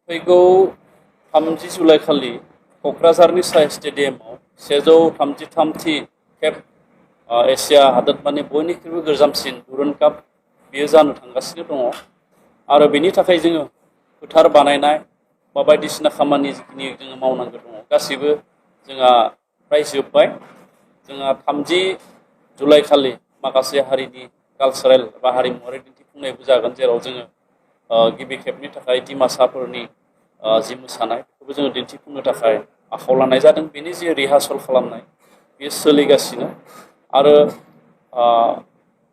फैगौ 30 जुलाइ खालि क'क्राझारनि साइ स्टेडियामाव 133थि खेब एसिया हादोरमानि बयनिख्रुइबो गोजामसिन दुरुन काप बेयो जानो थांगासिनो दङ आरो बेनि थाखाय जोङो फोथार बानायनाय बा बायदिसिना खामानि जिखिनि जोङो मावनांगौ दङ गासिबो जोंहा प्राय जोब्बाय। जोंहा 30 जुलाइ खालि माखासे हारिनि कालचारेल बा हारिमुवारि दिन्थिफुंनायबो जागोन, जेराव जोङो गिबि खेबनि थाखाय दिमासाफोरनि जि मोसानाय बेखौबो जोङो दिन्थिफुंनो थाखाय आखायाव लानाय जादों। बेनि जि रिहार्सेल खालामनाय बेयो सोलिगासिनो आरो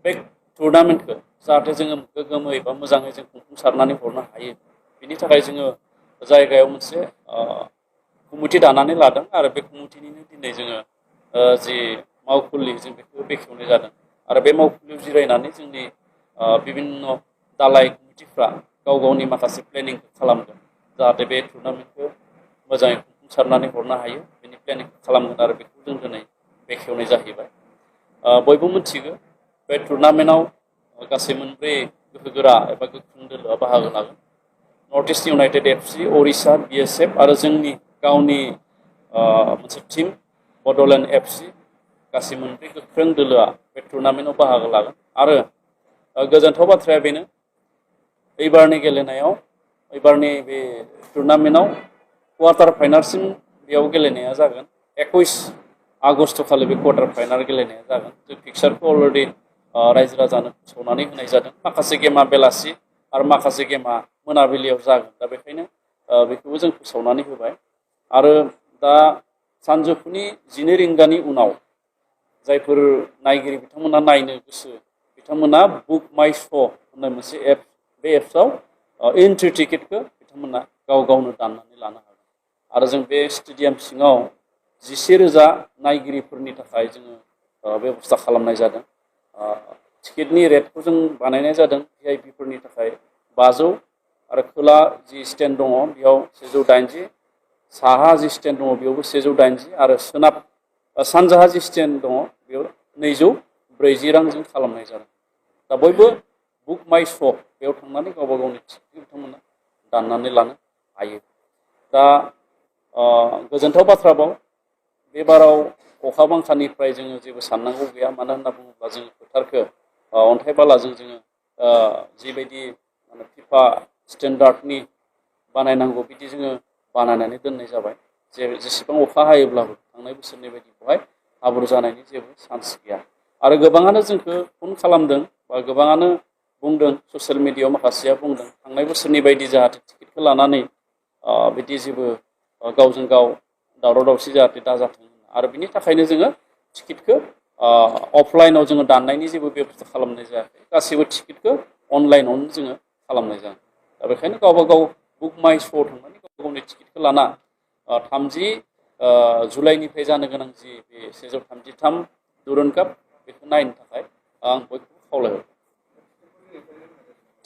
बे टुर्नामेन्टखौ जाहाथे जोङो गोग्गोमै बा मोजाङै जों खुंफुंसारनानै हरनो हायो, बेनि थाखाय जोङो जायगायाव मोनसे कमिटि दानानै लादों आरो बे कमिटिनिनो दिनै जोङो जि मावखुलि जों बेखौ बेखेवनाय जादों आरो बे मावखुलियाव जिरायनानै जोंनि बिभिन्न दालाइ कमिटिफ्रा गाव गावनि माखासे प्लेनिंखौ खालामगोन जाहाथे बे टुर्नामेन्टखौ मोजाङै खुंफुंसारनानै हरनो हायो बेनि प्लेनिंखौ खालामगोन आरो बेखौ जों दिनै बेखेवनाय जाहैबाय। बयबो मिथिगौ बे टुर्नामेन्टआव गासै 4 गोहोगोरा एबा गोख्रों दोलोआ बाहागो लागोन। North east United FC, Odisha, BSF आरो जोंनि गावनि मोनसे टीम बड'लेण्ड एफसि, गासै 4 गोख्रों दोलोआ बे टुर्नामेन्टआव बाहागो लागोन आरो गोजोनथाव बाथ्राया बेनो एबारनि गेलेनायाव एबारनि बे टुर्नामेन्टआव क्वार्टार फाइनालसिम बेयाव गेलेनाया जागोन। 21 आगस्ट खालि बे क्वार्टार फाइनाल गेलेनाया जागोन। जों फिक्सारखौ अलरेडि रायजो राजानो फोसावनानै होनाय जादों। माखासे गेमा बेलासि आरो माखासे गेमा मोनाबिलियाव जागोन। दा बेखायनो बेखौबो जों फोसावनानै होबाय आरो दा सानजौफुनि 12 रिंगानि उनाव जायफोर नायगिरि बिथांमोना नायनो गोसो बिथांमोना बुक माइ श' होननाय मोनसे एप, बे एप्सआव एन्ट्रि टिकेटखौ बिथांमोना गाव गावनो दाननानै लानो हागोन आरो जों बे स्टेडियाम सिङाव 11,000 नायगिरिफोरनि थाखाय जोङो बेबस्था खालामनाय जादों। टिकेटनि रेटखौ जों बानायनाय जादों VIPफोरनि थाखाय 500 आरो खोला जि स्टेन्ड दङ बेयाव 180, साहा जि स्टेन्ड दङ बेयावबो 180 आरो सानजाहा जि स्टेन्ड दङ बेयाव 240 रांजों खालामनाय जादों। दा बयबो बुक माइ श' बेयाव थांनानै गावबा गावनि टिकेटखौ बिथांमोना दाननानै लानो हायो। दा गोजोनथाव बाथ्राबाव बे बाराव अखा बांखानिफ्राय जोङो जेबो साननांगौ गैया, मानो होनना बुङोब्ला जोङो फोथारखौ अन्थाइ बालाजों जोङो जिबायदि फिफा स्टेन्डार्डनि बानायनांगौ बिदि जोङो बानायनानै दोननाय जाबाय। जेसेबां अखा हायोब्लाबो थांनाय बोसोरनि बायदि बेवहाय हाब्रु जानायनि जेबो चान्स गैया आरो गोबाङानो जोंखौ फन खालामदों बा गोबाङानो बुंदों, ससियेल मिडियायाव माखासेया बुंदों थांनाय बोसोरनि बायदि जाहाथे टिकेटखौ लानानै बिदि जेबो गावजों गाव दावराव दावसि जाहाथे दाजाथों आरो बिनि थाखायनो जोङो टिकेटखौ अफलाइनाव जोङो दाननायनि जेबो बेबस्था खालामनाय जायाखै। गासैबो टिकेटखौ अनलाइनावनो जोङो खालामनाय जागोन। दा बेखायनो गावबा गाव बुक माइ श'आव थांनानै गावबा गावनि टिकेटखौ लाना 30 जुलाइनिफ्राय जानो गोनां जि बे 133 दुरुन काप बेखौ नायनो थाखाय आं बयखौबो खावलायहरो।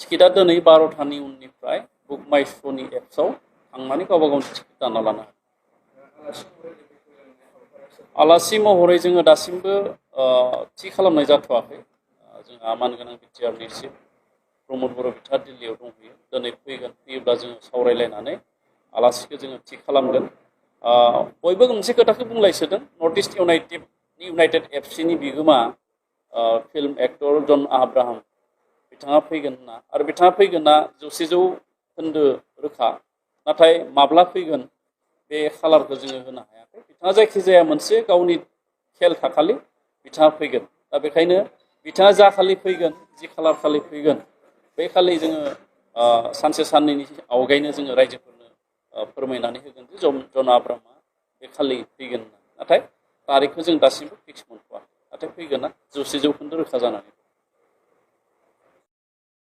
टिकेटआ दिनै 12थानि उननिफ्राय बुक माइ श'नि एप्सआव थांनानै गावबा गावनि टिकेट दानना लानो हागोन। आलासि महरै जोङो दासिमबो थि खालामनाय जाथ'वाखै। जोंहा मानगोनां बिटिआरनि चिफ प्रमद बर' बिथाङा दिल्लीयाव दंहैयो। दिनै फैयोब्ला जोङो सावरायलायनानै आलासिखौ जोङो थि खालामगोन। बयबो मोनसे खोथाखौ बुंलायसोदों, नर्थ इस्ट इउनाइटेड एफसिनि बिगोमा फिल्म एक्टर जन आब्राहाम बिथाङा फैगोन होनना आरो बिथाङा फैगोनना 100% रोखा, नाथाय माब्ला फैगोन बे खालारखौ जोङो होनो हायाखै। बिथाङा जायखिजाया मोनसे गावनि खेल थाखालि बिथाङा फैगोन। दा बेखायनो बिथाङा जा खालि फैगोन, जि खालार खालि फैगोन, बे खालि जोङो सानसे साननैनि आवगायनो जोङो रायजोफोरनो फोरमायनानै होगोन जे जन आब्राहामा बे खालि फैगोन होनना। नाथाय तारिखखौ जों दासिमबो फिक्स मोनथ'वाखै, नाथाय फैगोना 100% रोखा जानानै